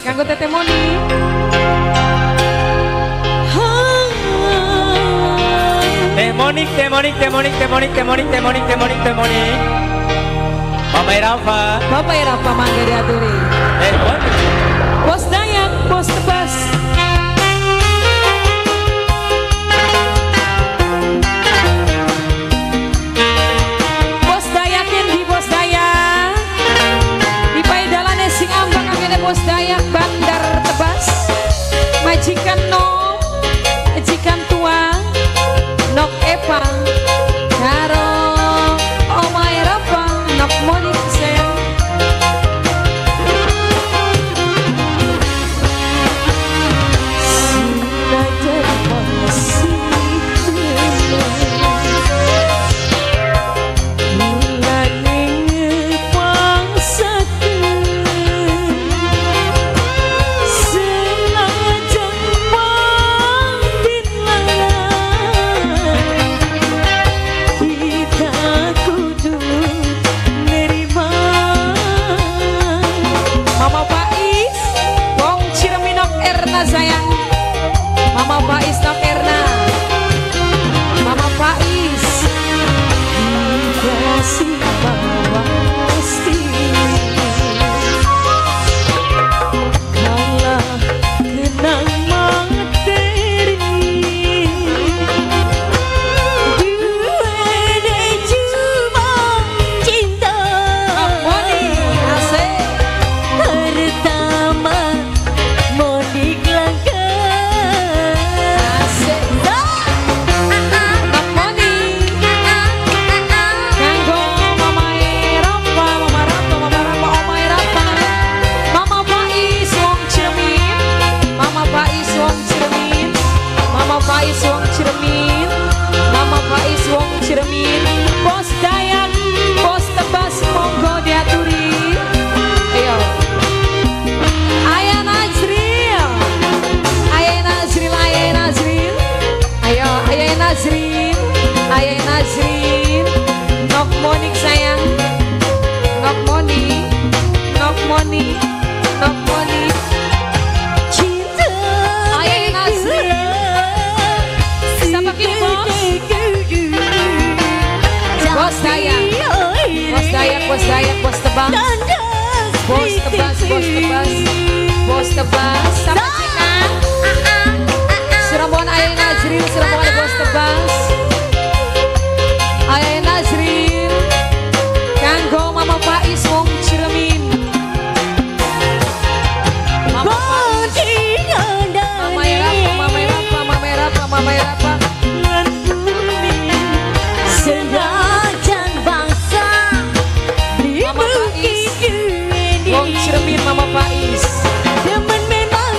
Kanggo Tete Moni. Teh Monik, Teh Monik, Teh Monik, Teh Monik, Teh Monik, Teh Monik, Teh Monik, Teh Monik. Bapak Rafa. Bapak Rafa mangga diaturi. Teh Monik. Bos Dayak, Bos Tebas. Bos Dayak di Bos Dayak. Di paidalane sing ambang akene Bos Dayak Bandar Tebas. Majikan nom, majikan tua, Nok Eva, karo Omae Rafa, Nok Monik sayang. Mama Faiz, wong Cireminok Erna sayang. Mama Faiz Nok Erna. Mama Faiz dikasih pasti kalah kenang materi Duwe cuma cinta. Moni asik. Pertama Monik langka. Asik. Nok Moni kanggo Mama Rafa, Mama Rafa, Mama Rafa, Omae Rafa, Mama Faiz wong Ciremin, Mama Faiz wong Ciremin, Mama Faiz wong Ciremin, Mama Faiz wong Ciremin, Bos Dayak, Bos Tebas monggo diaturi. Ayo. Ayah Nazril, Ayah Nazril, Ayah Nazril, ayo Ayah Nazril, Ayah Nazril, Nok Monik sayang, Nok Moni, Nok Moni, Nok Moni, Cinta. Ayah Nazril. Siapa kini bos? Bos Dayak, Bos Dayak, Bos Dayak, Bos Tebas, Bos Tebas, Bos Tebas, Bos Tebas, sama Cina. Surabaya Ayah Nazril, Surabaya Bos Tebas. Ayah Nazril, kanggo Mama Faiz wong Ciremin. Mama Faiz, Mama Rafa, Mama Rafa, Mama Rafa, Mama Rafa. Senajan bangsa Mama Faiz, wong Ciremin Mama Faiz. Demen memang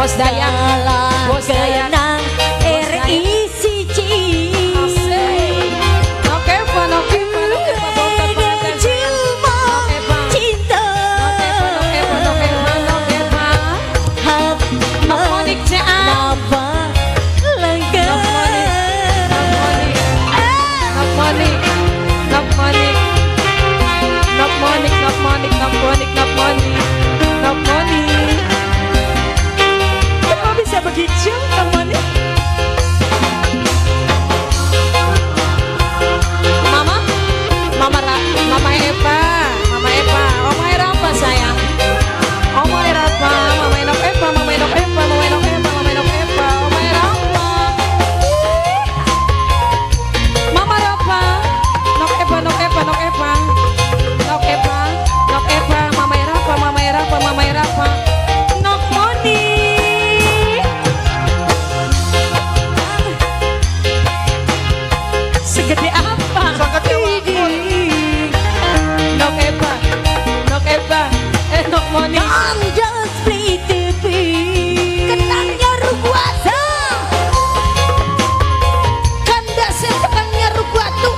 Bos Dayak, Bos Dayak, RI siji. Oke, Pak, oke, Pak, oke, Pak, cinta. Oke, Pak, oke, Pak, oke, Pak. Monik CA. Monik, Monik, Monik, Monik, Monik, Monik, Monik. Kok bisa begitu, Monik? Mama, Mama, Mama Eva, Mama Eva, Oma Erapa sayang, Oma Erapa, Mama Enok Eva, Mama Enok Eva, Mama Enok Eva, Mama Enok Eva, Oma Erapa, Mama Rapa, Nok Eva, Nok Eva, Nok Eva, Nok Eva, Nok Eva, Mama Erapa, Mama Erapa, Mama Erapa, Nok Moni. Segede apa? Nok Eva, Nok Eva, Nok Moni. Kenangnya ruguasa. Kanda tekannya ruguatu.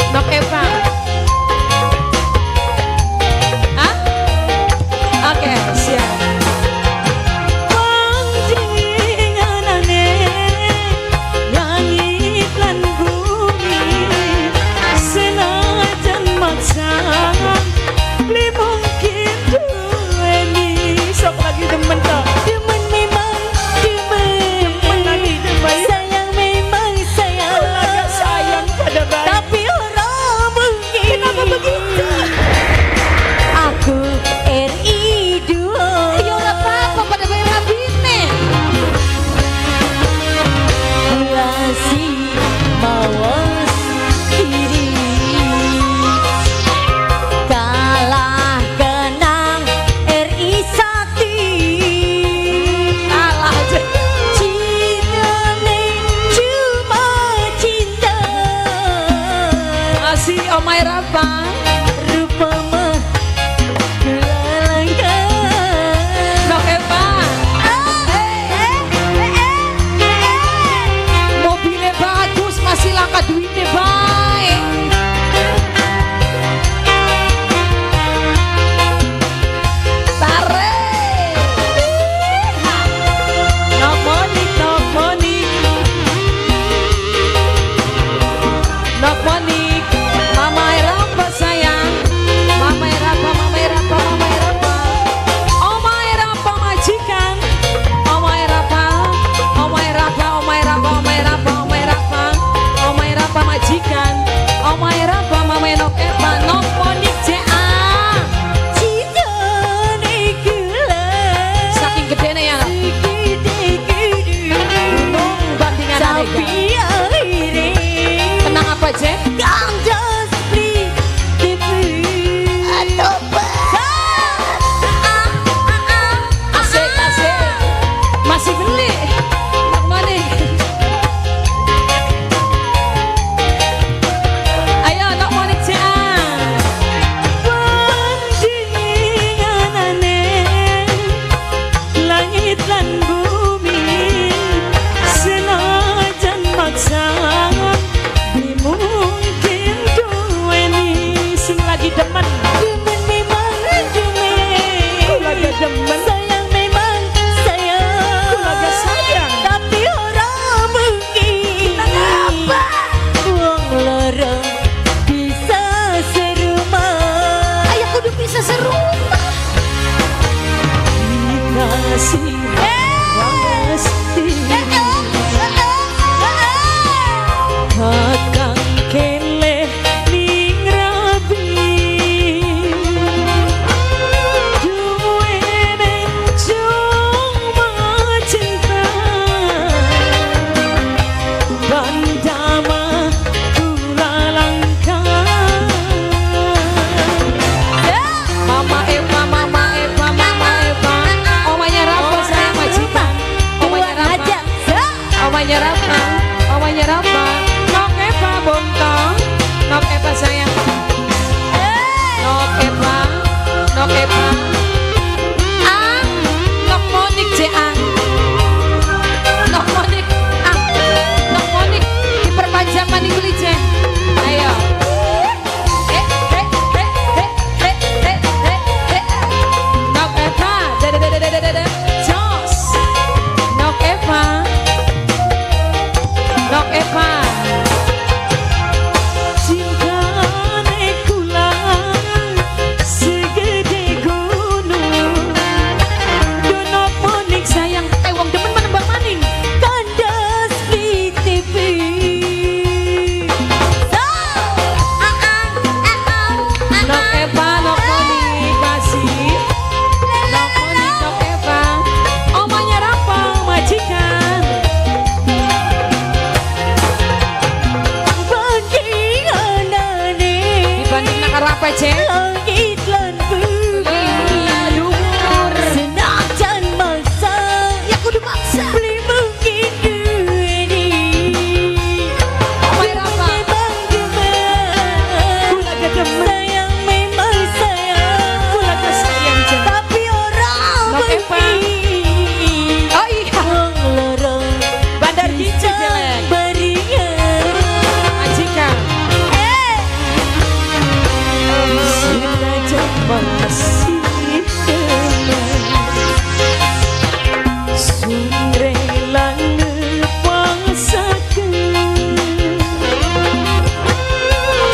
Nok Eva. Hah? Oke, siap. Panjenenganane langit lan bumi senajan maksa beli mungkin duweni. Sok lagi demen toh. Demen memang demen. Demen lagi demen. Sayang memang sayang. Laga sayang pada baik. Tapi ora mungkin. Kenapa begitu? Aku RI 2. Ya ora apa-apa pada bayar rabine. Kulasi mawas diri. Kalah kenang RI 1. Kalah aja. Cintane cuma cinta. Masih Oma Erapa. Rupa mah kelalangkan. Nok Eva. Mobilnya bagus, masih langka duitnya baik. Tarik. Nok Monik, Nok Monik, Nok Monik, Mama Erapa sayang, Mama Erapa, Mama Erapa, Mama Erapa, Oma Erapa majikan, Oma Erapa, Oma Erapa, Oma Erapa, Oma Erapa, Oma Erapa, Oma Erapa majikan, Oma Erapa, Mama Enok Eva, Nok Monik JA. Cintane kula. Saking gedene ya, Segede-gede. gunung bandingan Tapi akhirnya Tenang apa Jack? Kandas beli TV. Asik, asik. Masih beli. Nok Monik. Ayo Nok Monik JA. Panjenenganane langit lan bumi senajan maksa beli mungkin duweni. Sing lagi demen. Demen memang demen. Kulaga demen. Sayang memang sayang. Kulaga sayang. Tapi ora mungkin. Kenapa? Wong loro bisa serumah. Ayo kudu bisa serumah. Dikasih pasti kakang keleh ning rabi duwene cuma cinta bandama kula langka. Mama Eva, Mama Eva, Mama Eva. Omanya Rafa. Rapa. Oh iya, Wong loro Bandar Gincu jelek. Barian. Majikan. Senajan masih teman, sun rela ngepasaken.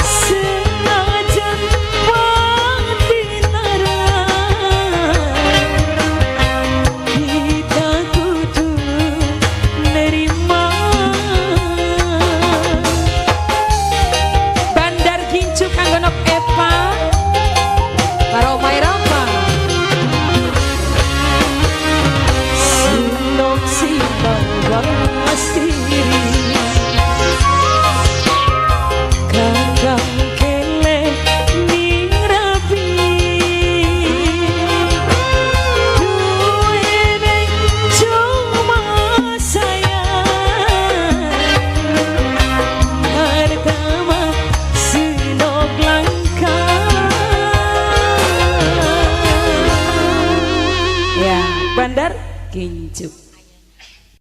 Senajan pati larang, kita kudu nerima. Bandar Gincu kanggo Nok Eva. Karo Omai Rapa. Sinok mawas diri, kakang kelek ning rapi, duwe neng cuma sayang, harta mah sinok langka. Ya, Bandar Gincu.